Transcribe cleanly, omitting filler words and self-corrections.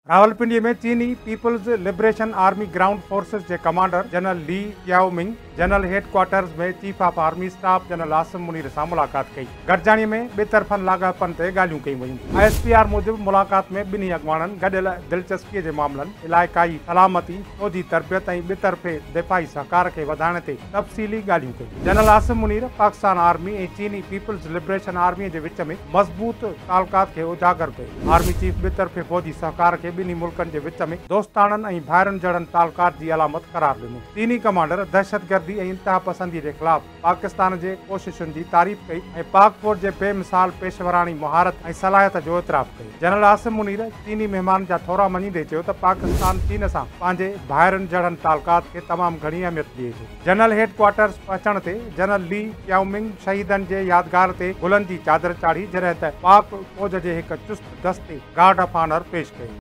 راولپنڊي ۾ چيني People's Liberation Army Ground Forces جي commander general Li Qiaoming general headquarters ۾ chief of army staff general Asim Munir سان ملاقات ڪئي. گڏجاڻي ۾ ٻطرفن لاڳاپن تي ڳالهيون ڪيون ويون. I S P R موجب ملاقات ۾ ٻنهي اڳواڻن گڏيل دلچسپي جي معاملن، علائقائي سلامتي، فوجي تربيت ۽ ٻطرفي دفاعي سهڪار کي وڌائڻ تي تفصيلي ڳالهيون ڪيون. جنرل عاصم منير پاڪستان آرمي ۽ چيني پيپلز لبريشن آرمي جي وچ ۾ مضبوط تعلقات کي اجاگر ڪيو. آرمي چيف ٻطرفي فوجي سهڪار کي ٻنهي ملڪن جي وچ ۾ دوستاڻن ۽ ڀائرن جهڙن تعلقات جي علامت قرار ڏنو. چيني ڪمانڊر دهشتگردي ۽ انتهاپسندي جي خلاف پاڪستان جي ڪوششن جي تعريف ڪئي ۽ پاڪ فوج جي بي مثال پيشوراڻي مهارت ۽ صلاحيت جو اعتراف ڪيو. جنرل عاصم منير چيني مهمان جا ٿورا مڃيندي چيو ته پاڪستان چين سان پنهنجي ڀائرن جهڙن تعلقات کي تمام گهڻي اهميت ڏئي ٿو. جنرل هيڊ ڪوارٽرز پهچڻ تي جنرل لي ڪيائومنگ شهيدن جي يادگار تي گلن جي چادر چاڙهي جڏهن ته پاڪ فوج جي هڪ چست دستي گارڊ آف آنر پيش ڪئي.